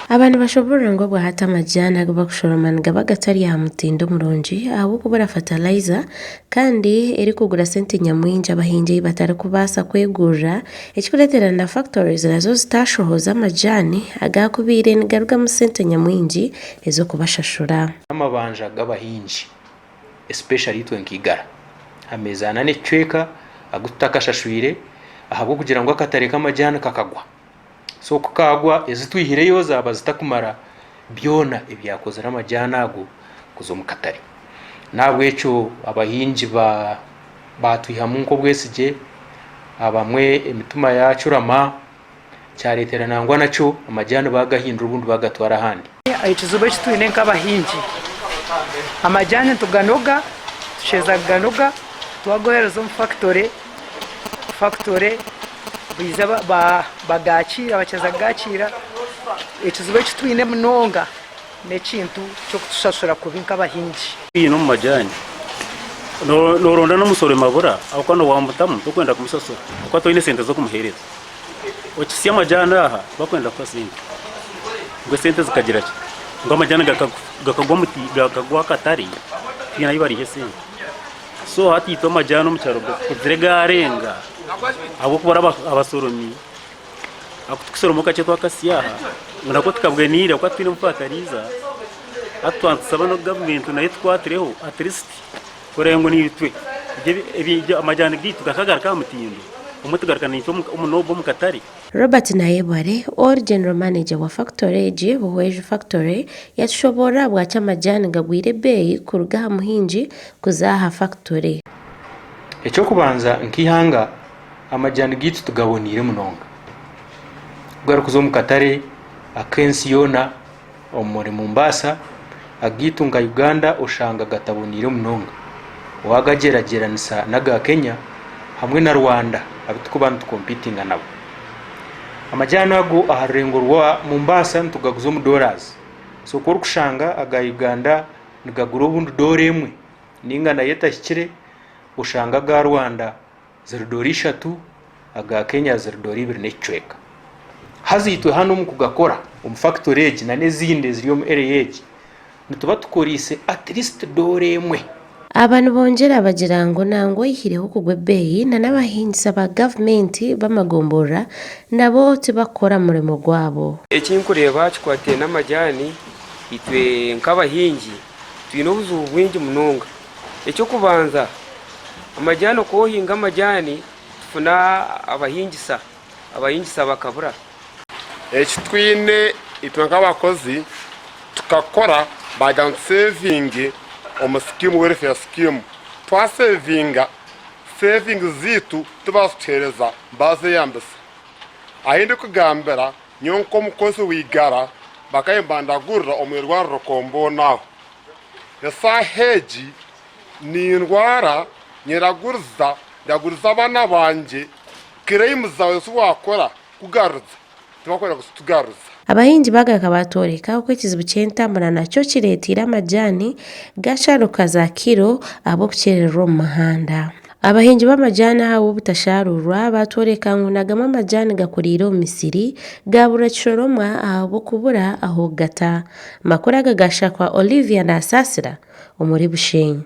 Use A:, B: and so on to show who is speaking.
A: Aba nibashoboorora ngu obwahati amajaani agu barikushoroma nigaba gatari aha mutindo murungi ahabw'okubura fatalayiza kandi erikugura sente nyamwingi abahingi ei batarikubaasa kwegurira ekirikureetera na fakitori nazo zitaashohoza amajaani agaakubaire nigarugamu sente nyamwingi ez'okubashashura.
B: Amabanja g'abahingi especially itwe nka Igara ameezi ana n'ekicweka agu tutakashashwire ahabw'okugira ngu akatare k'amajaani kakagwa. So ku kaagwa ezi twihireyo zaaba zitakumara byona ebyakozire amajaani ago kuza omu katare. N'ahabw'ekyo abahingi baatwihamu nk'obwesigye, abamwe emitima yaacurama, kyareetera nangwa nakyo amajaani baagahindura obundi baagatwara ahandi.
C: Ekizibu eki twine nk'abahingi, amajaani nituganoga, tuheeza kuganoga twagohereza omu fakitore, fakitore baija bagakiira, bakiheeza kugakiira, ekizibu eki twine munonga n'ekintu ky'okutushashura kubi nk'abahingi.
D: Twine omu majaani, noronda n'omusoremi abura ahabw'okuba nowamutamu tokwenda kumushashura ahabw'okuba toine sente z'okumuheereza. Okisya amajaani aha tibakwenda kukuha sente ngu esente zikagira ki ngu amajaani gakagwa akatare tihaine ahu bariiha esente. So hati itwe amajaani omu kyaro gakuzire gaarenga ahabw'okubura abasoromi Aku tukushoromaho kakye twakasya aha ngu nako tikabweneire ahabw'okuba titwine obu twakariiza hati twaba nitusaba na gavumenti nayo etukwatireho at least kureba ngu naitwe amajaani gaitu gakagaruka aha mutindo obumwe tugaruka naitwe omu katare.
A: Robert Nayebare, ori General Manager wa fakitore egi, Buhweju Factory, yatushoboorora ahabwaki amajaani gagwire ebeeyi kuruga aha muhingi kuza aha fakitore.
B: Eky'okubanza nk'eihanga Amajaani gaitu tugaboneire munonga. Ku garikuza omu katare ak'ensi yoona omuri Mombasa, agaitu nka Uganda oshanga gataboneire munonga. Waagagyeragyeranisa n'aga Kenya hamwe na Rwanda abu turikuba nitukompitinga nabo. Amajaani ago aha rurengo rwa Mombasa nitugaguza omu dollars. So ku orikushanga aga Uganda nigagura obundi doora emwe nainga nayo etahikire, oshanga aga Rwanda ziri doora ishatu, aga Kenya ziri doora ibiri n'ekicweka. Haza itwe hanu omu kugakora omu fakitori egi nana ezindi eziri omu area egi, nituba tukoriise at least doora emwe.
A: Aba nibongyera bagira ngu nangwa oihireho okugwa ebeeyi na n'abahingisa ba gavumenti b'amagomborora nabo tibakukora murimo gwabo.
E: Eki nkureeba kikwataine n'amajaani, itwe nk'abahingi twine obuzibu bwingi munonga. Eky'okubanza, amajaani oku ohinga amajaani tufuna abahingisa, abahingisa bakabura.
F: Eki twine itwe nk'abakozi tukakora baagira ngu tusevinge omu sikiimu welfare scheme, twasevinga, sevingi zaitu tibazituheereza baazeyambisa. Ahi ndikugambira nyowe nk'omukozi w'eigara bakaba nibandagurira omu irwariro Komboona aho. Esaaha egi nindwara, nyeraguriza, ndaguriza abaana bangye, claim zaawe ezi waakora kugaruza tibakwenda kuzitugaruza.
A: Abahingi baagaruka baatworeka oku ekizibu ky'entambura nakyo kireeteire amajaani gaasharuka za kiro ahabw'okukyerererwa omu muhanda. Abahingi b'amajaani ahabw'obutasharuurwa baatworeka ngu na gamwe amajaani gakuriire omu misiri gaabura kishoromwa ahabw'okubura ah'okugata. Amakuru aga gaashakwa Olivia Nasaasira omuri Bushenyi.